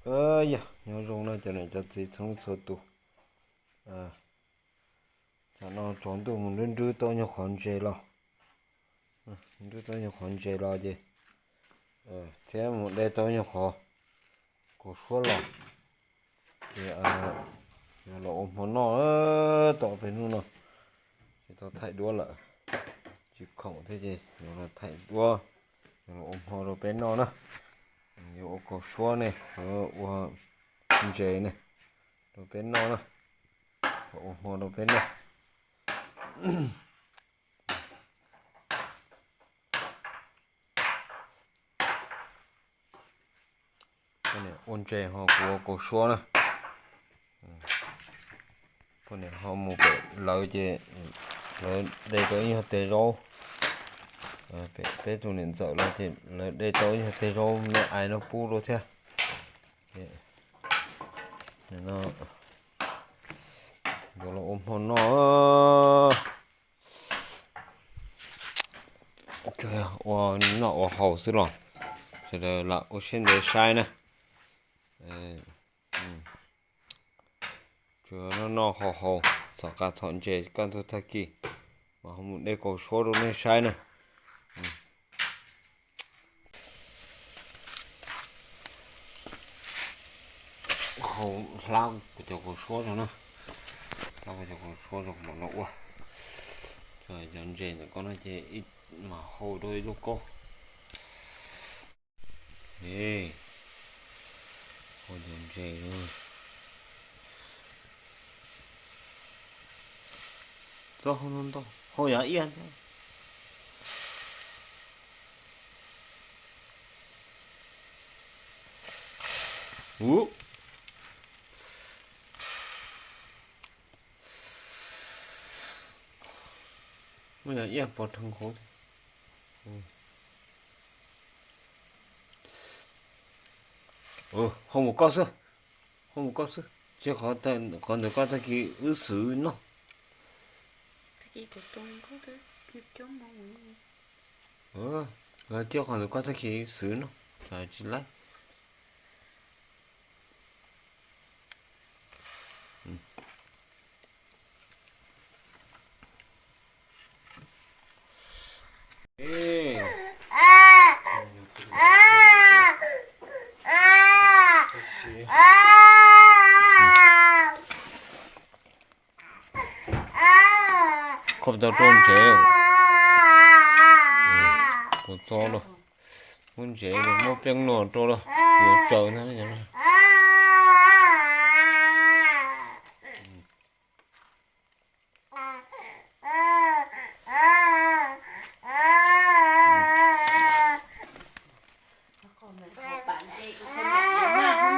Yog nyob zoo no cov niam cov txiv txhua leej txhua tus, tam no tsaus ntuj mus nrub nrub tau nyuag qhov ntses los, nrub tau nyuag qhov ntses los ces thiab mus de tau nyuag qhov kaus suab los ces yuav los ua hmo noj tom peb hnub no. Ces tau thaij duab lawm, tsis khoom thiab ces yuav los thaij duab, yuav los ua hmo rau peb noj na. Yuav ua kaus suab ne, yuav ua ntses ne, rau peb noj na, ua hmo rau peb noj. Poj niam ua ntses ho kuv ua kaus suab na. Poj niam ho mus pem lawv ces lawv de tau ib nyuag teg zaub. Peb tus niam ntxawm los ces lawv de tau ib nyuag teg zaub me ais no pub rau thiab. Yuav los ua hmo noj. Ua noj ua haus xwb los, sawv daws lam ua siab ntev saib na. Tsuas noj noj haus haus, txhom qav txhom ntses kaj ntug tag kis, mas ho mus de kaus suab rau nej saib na. Hau hlab kuv cov kaus suab rau na, hlab kuv cov kaus suab rau mam no ua. Cov ntses ntawm ko no ces ib mam hau rau ib lub kaub. Hau cov ntses, txob hau no ntau, hau yav iab ntau. Ub, muaj yav iab pov rhees hauv. Hau mus koj xwb, hau mus koj xwb, cia qhov ntawm koj tag kis wb xwb noj. Cia qhov ntawm koj tag kis xwb noj, tsis laib. Khaub tau rau ntsev, kuv txo los muab ntsev muab pleej no rau los yuav tsaws ntag.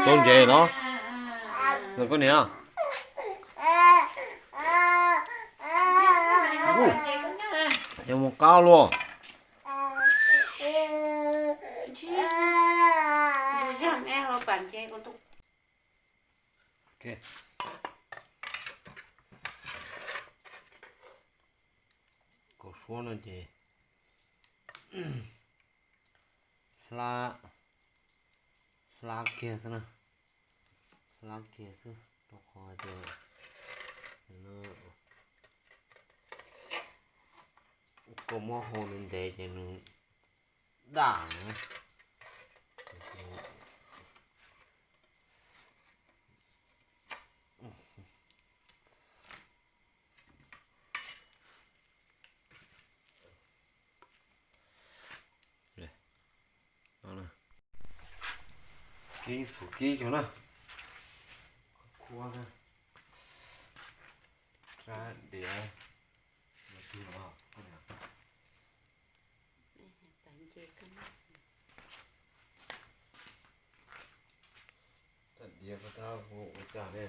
Tau ntses los, los koj niam. Yog mus qab luaj. Kaus suab no ces hlab, hlab kiag xwb na, hlab kiag xwb rau qhov tias koj muab hau ntev ntev ces nws daj na. Kib xus kib tso na. Khuab na. Rab diav. Rab diav ko tab ua cas ne?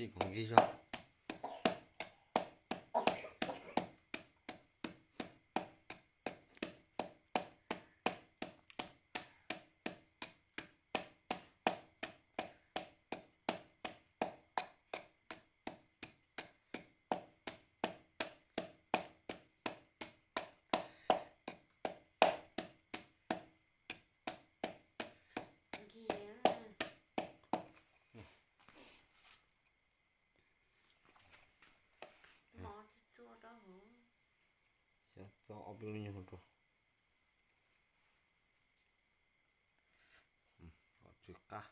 Ib koom nkig zog. Xyav txo ob peb lub nyuag rau. Tsw qab.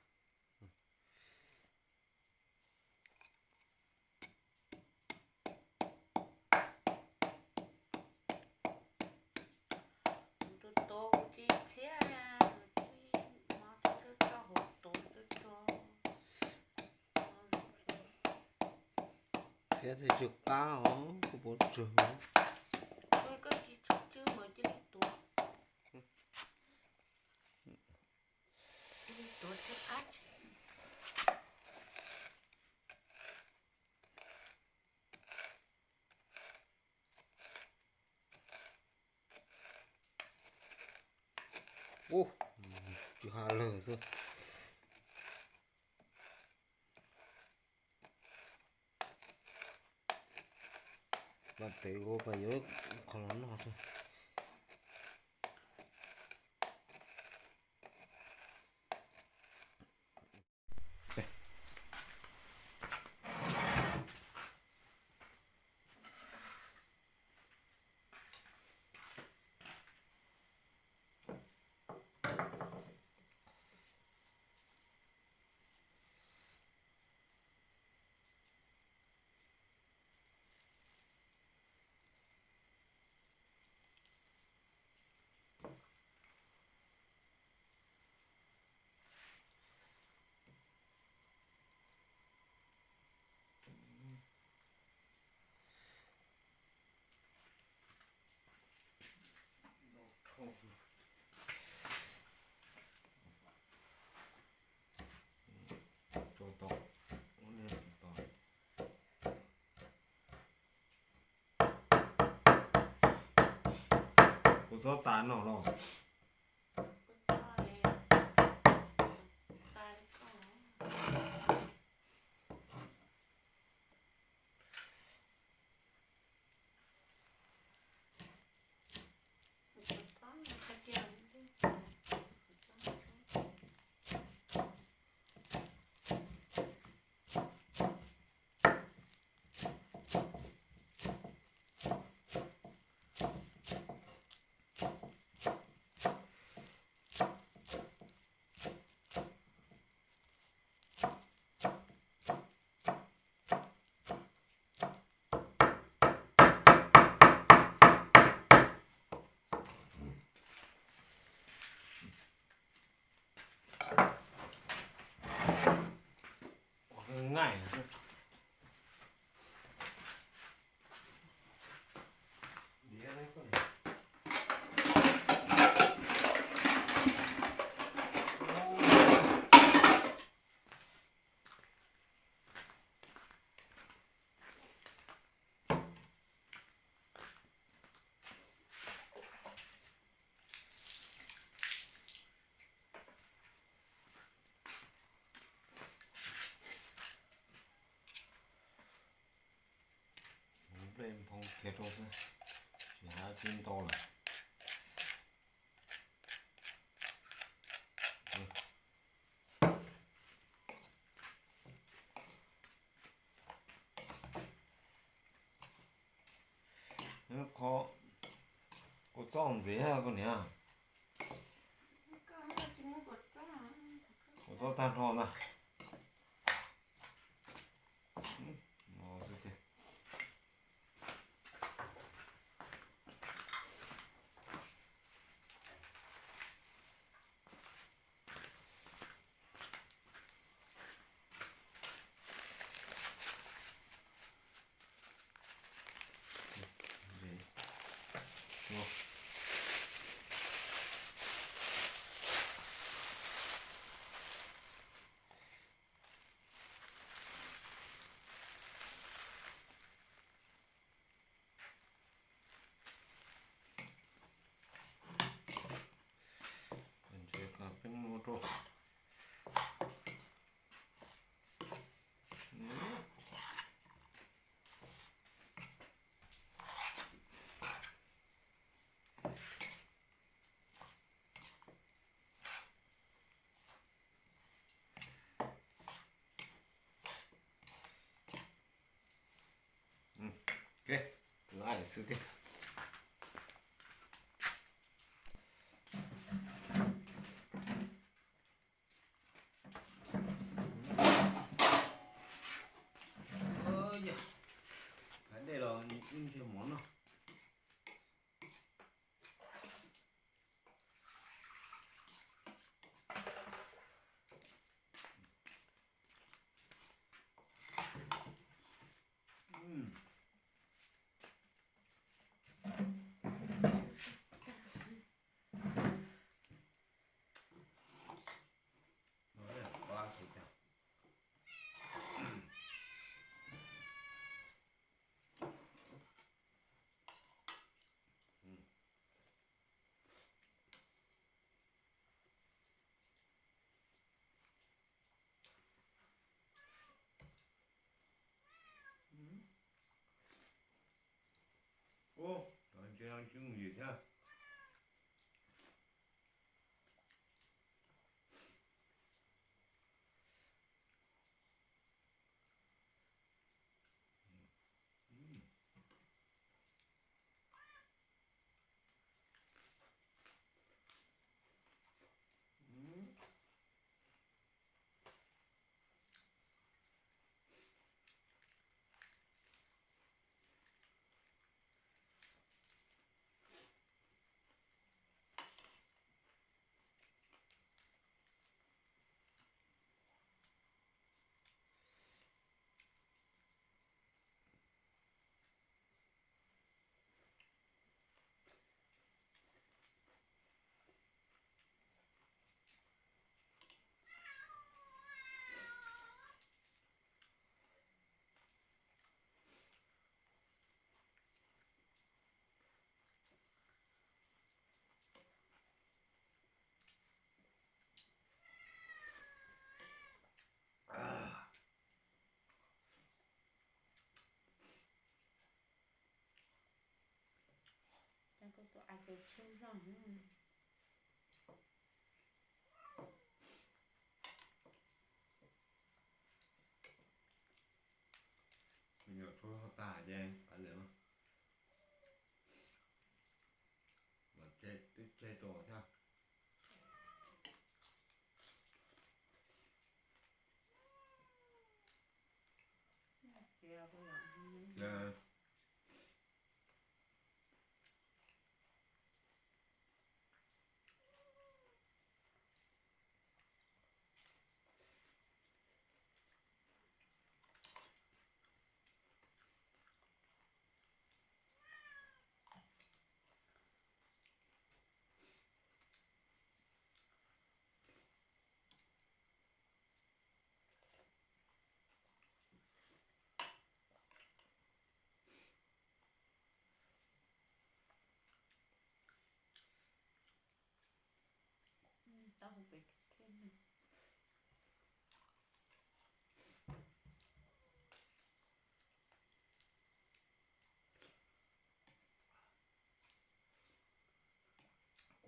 Txhiab thiaj tsw qab os, koj puas tsawg? Ub, tsw ha lawg xwb. Vam pem ua pas yuav qhov los noj xwb. Kuv txob tas no los. Ua nqaij xwb. Nplej nphoo kiag rau xwb, tsis hab tsis ntau lawm. Qhov kua txob ntxiv koj niam. Kua txob tag nrho ntag. Xwb tiag. Yog, dej los ntseg mov noj. Ub, cov ntses no tsis mus yim thiab. Nyuam tshuab tag ces pab lawm. Los twb tseg rau thiab.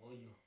Ua yog.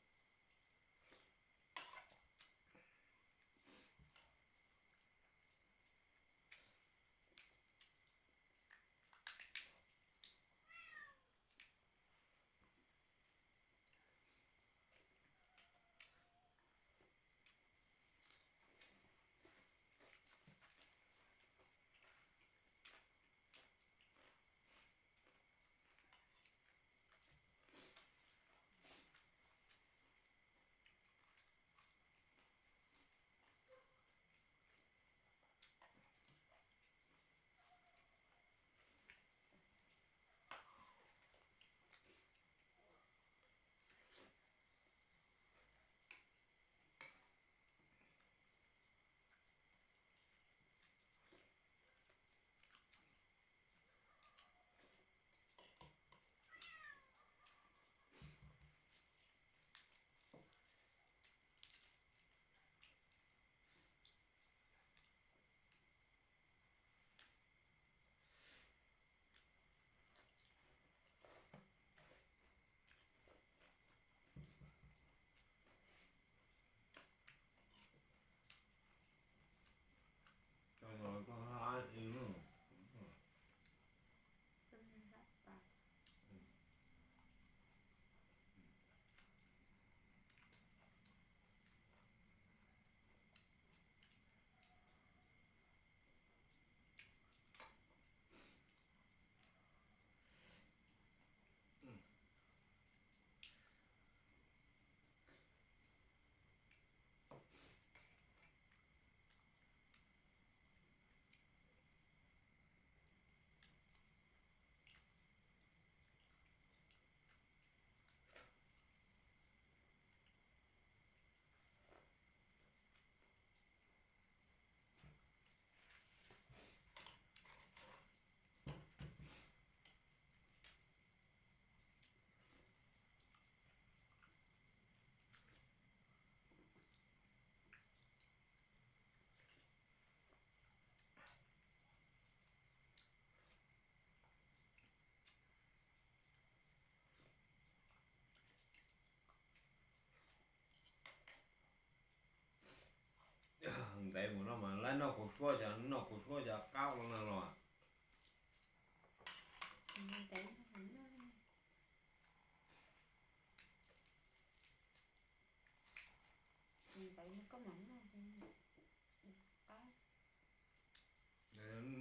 Ntev mus no mas lawv noj kuv suab cov, noj kuv suab cov qab no los.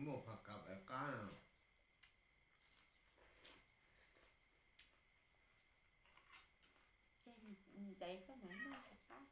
Muaj pha kav qab. Ntev koj mam noj rau qab.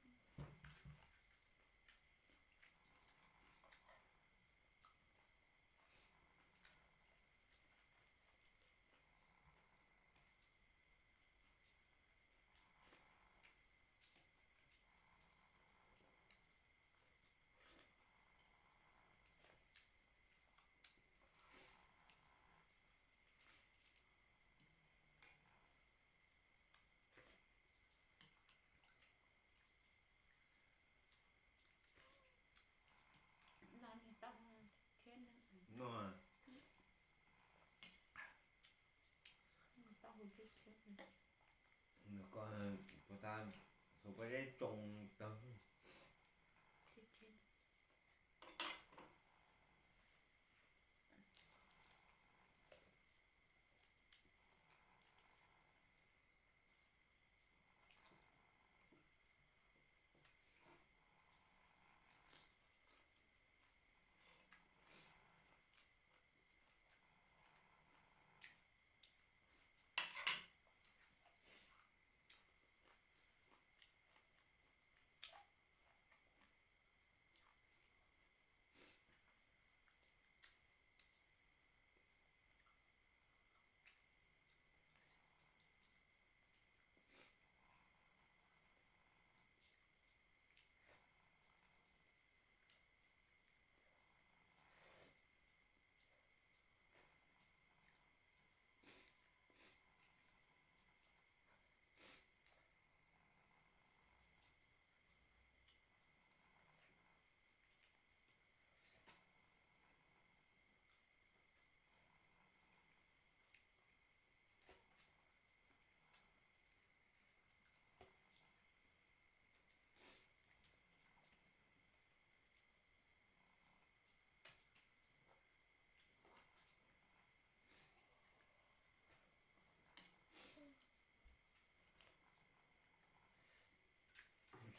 No, ko, ko ta, tus pob zeb tsoo tawg.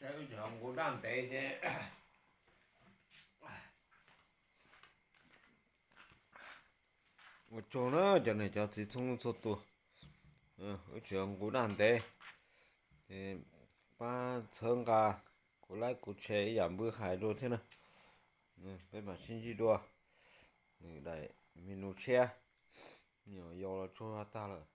Saib wb tseem nqus daj ntev ces. Ua tsaug na cov niam cov txiv txhua leej txhua tus, wb tseem nqus daj ntev, ces pab txhawb nqa kuv laib kuv tshee ib yam npwb hais dua thiab na. Peb mam sib ntsib dua daim menu tshiab, nws yau los tsuag tag lawm.